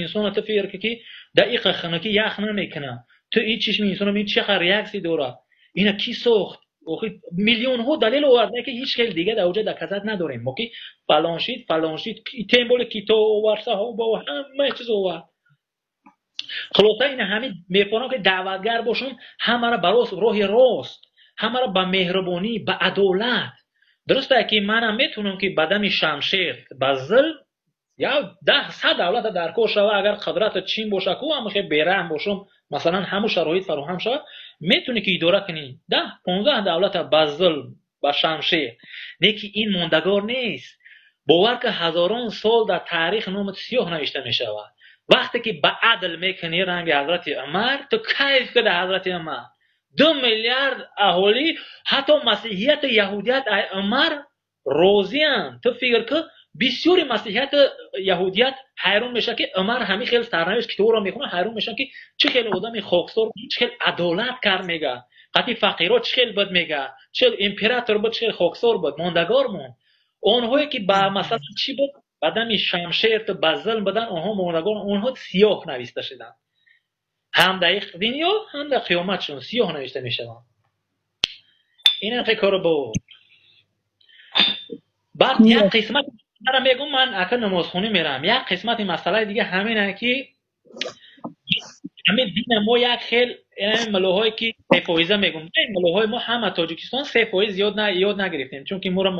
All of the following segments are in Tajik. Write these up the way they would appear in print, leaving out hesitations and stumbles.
инсона ту фикр ки дақиқа хунукӣ ях намекунад. Ту ин чишми инсона бибин, чӣ қадр реаксия дорад. Ина кӣ сохт? Охи, миллионҳо далел оварда, ки ҳеҷ хел дига дар оҷа доказать надорем. Мо ки фалон шид, фалон шид, тем более китоб овард, саҳоба, ҳама чиз овард. Хулоса, ина ҳамин мехоҳам, ки даъватгар бошам, ҳамаро ба рост, роҳи рост, ҳамаро ба меҳрубонӣ, ба адолат. Дуруст ки манам метавонам, ки ба дами шамшер, ба зулм я 10, 100 давлата дар кор шава, агар қудрати чин боша ку, ҳама хел бераҳм бошам, масалан, ҳамун шароит фароҳам шавад, метавонӣ ки идора кунӣ 10, 15 давлата ба зулм, ба шамшер. Лекин ин мондагор нест. Бовар ки, ҳазорон сол дар таърих номат сиёҳ навишта мешавад. Вақте ки ба адл мекунӣ, ранги ҳазрати Умар, ту кайф кида. Ҳазрати Умар 2 миллиард аҳолӣ, ҳатто масеҳияту яҳудият ай Умар розианд. Ту фикр ки, бисёри масеҳияту яҳудият ҳайрон мешавад, ки Умар ҳамин хел сарнавишт. Китобро мехонад, ҳайрон мешавад, ки чӣ хел одами хоксор, чӣ хел адолат кард, мега, қатъи фақиро чӣ хел буд, мега, чӣ хел император буд, чӣ хел хоксор буд, мондагор монд. Онҳое ки ба, масалан, чӣ буд, ба дами шамшерту ба зулм будан, онҳо мондагор, онҳо сиёҳ нависта шуданд, ҳам дар дунё, ҳам дар қиёматшон сиёҳ навишта мешаванд. Ин кору бо баъд як қисмат мегум, ман ака намозхонӣ мерам. Як қисмати масъалаи дига ҳамин, ки ҳамин дина мо як хел муллоҳое ки 3 фоиза мегум, муллоҳои мо ҳама Тоҷикистон 3% зиёд ёд нагирифтем, чунки моро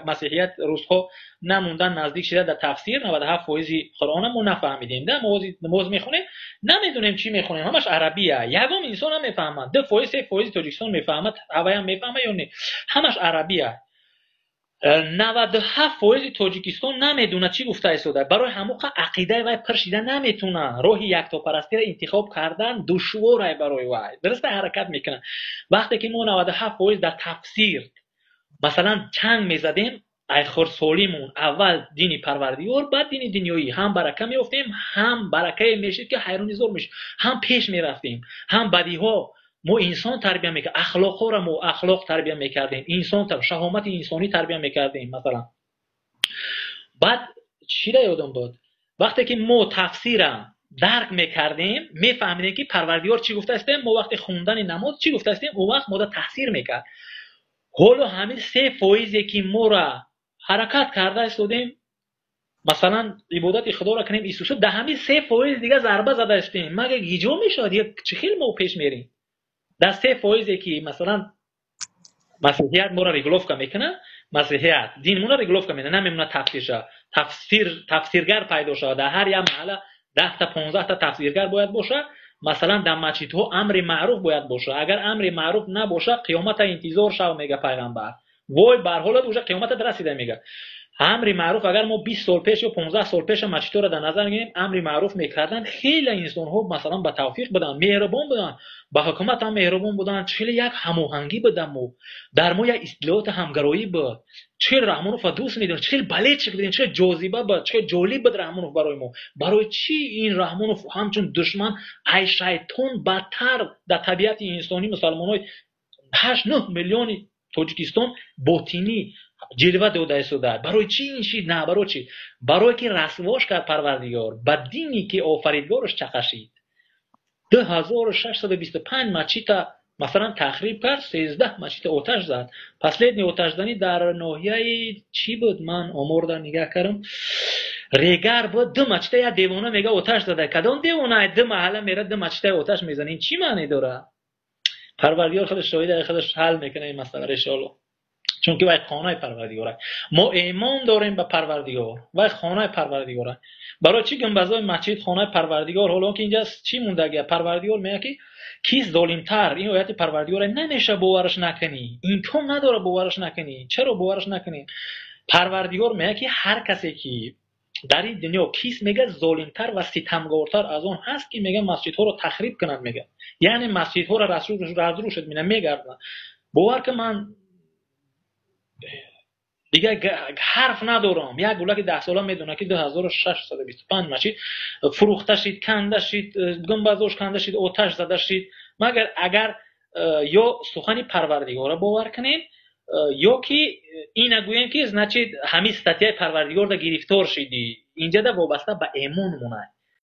масеҳият, русҳо намондан наздик шида. Дар тафсир 97 фоизи Қуръона мо нафаҳмидем. Да мо намоз мехонем, намедонем, чӣ мехонем, ҳамаш арабия, ягон инсон намефаҳмад. 2%, 3 фоизи Тоҷикистон мефаҳмад, ҳаваям мефаҳмад ё не, ҳамаш арабия. 97 фоизи Тоҷикистон намедонад, чӣ гуфта истода. Барои ҳамоқа ақидаи вай пир шида наметавона. Роҳи яктопарастиро интихоб кардан душворай барои вай. Дуруста, ҳаракат мекунад. Вақте ки мо 97% дар тафсир, масалан, чанг мезадем, ай хурдсолимон, аввал дини Парвардигор, баъд дини дунёӣ, ҳам барака меёфтем, ҳам баракае мешид, ки ҳайрони зор мешид, ҳам пеш мерафтем, ҳам бадиҳо мо инсон тарбия мекард, ахлоқҳоро мо ахлоқ тарбия мекардем, инсон, шаҳомати инсонӣ тарбия мекардем, масалан. Баъд чира ёдам буд, вақте ки мо тафсира дарк мекардем, мефаҳмидем, ки Парвардигор чӣ гуфтаистем, мо вақте хондани намоз чӣ гуфтаистем, он вақт мода таъсир мекард. Ҳоло ҳамин 3 фоизе ки мора ҳаракат карда истодем, масалан, ибодати Худоро кунем, Исусо, дар ҳамин 3% дига зарба зада истем, магар ҳиҷо мешавад? Чӣ хел мо пеш мерем дар 3 фоизе, ки, масалан, масеҳият моро регулировка мекунад, масеҳият дин моро регулировка мекунад, намемонад тафсир шавад, тафсир, тафсиргар пайдо шавад. Дар ҳар як маҳалла 10-та, 15-та тафсиргар бояд бошад. Масалан, дар масҷидҳо амри маъруф бояд бошад. Агар амри маъруф набошад, қиёмата интизор шав, мега пайғамбар. Вой бар ҳолат, уже қиёмата расида, мега. Амри маъруф, агар мо 20 сол пеш ё 15 сол пеша масҷидҳоро дар назар гирем, амри маъруф мекарданд, хеле инсонҳо, масалан, ба тавфиқ буданд, меҳрубон буданд, ба ҳукумат ҳам меҳрубон буданд. Хеле як ҳамоҳангӣ будам, мо дар мо як истилоҳоти ҳамгароӣ буд. Чӣ хел Раҳмоновро дӯст медорем, чӣ хел болельщик будем, чӣ хел ҷозиба буд, чӣ хел ҷолиб буд Раҳмонов барои мо. Барои чӣ ин Раҳмонов ҳамчун душман, ай шайтон бадтар, дар табиати инсонӣ мусалмонҳои 8-9 миллиони Тоҷикистон ботинӣ ҷилва дода истода? Барои чӣ ин шид? На, барои чӣ? Барое ки расвош кард Парвардигор, ба дине ки офаридгораш чақашид. 2625 масҷида, масалан, тахриб кард, 13 масҷида оташ зад. Последний оташзанӣ дар ноҳияи чӣ буд, ман оморда нигаҳ кардам, Регар буд, ду масҷида як девона мега оташ зада. Кадом девона ду маҳалла мера, ду масҷидаи оташ мезана? Ин чӣ маъне дорад? Парвардигор худаш шоҳида, худаш ҳал мекунад ин масъаларо, иншоалло, чунки вай хонаи Парвардигор. Мо имон дорем ба Парвардигор, вай хонаи Парвардигор. Барои чӣ гумбазои масҷид хонаи Парвардигор? Ҳоло ки инҷа чӣ мондагия? Парвардигор мегӯяд, ки кист золимтар? Ин ояти Парвардигор намеша бовараш накунӣ, имкон надорад бовараш накунӣ. Чаро бовараш накунӣ? Парвардигор мегӯяд, ки ҳар касе ки дар ин дунё кист, мега, золимтар ва ситамгортар аз он ҳаст, ки, мега, масҷидҳоро тахриб кунанд, мега, яъне масҷидҳоро разрушить мена мегарданд. Бовар ки, ман дигар ҳарф надорам. Як гулаки 10-сола медонад, ки 2625 масҷид фурӯхта шид, канда шид, гумбазош канда шид, оташ зада шид. Магар агар ё сухани Парвардигорро бовар кунем, ё ки ина гӯем, ки, значит, ҳамин статья и Парвардигорда гирифтор шидӣ. Инҷада вобаста ба эмон монад.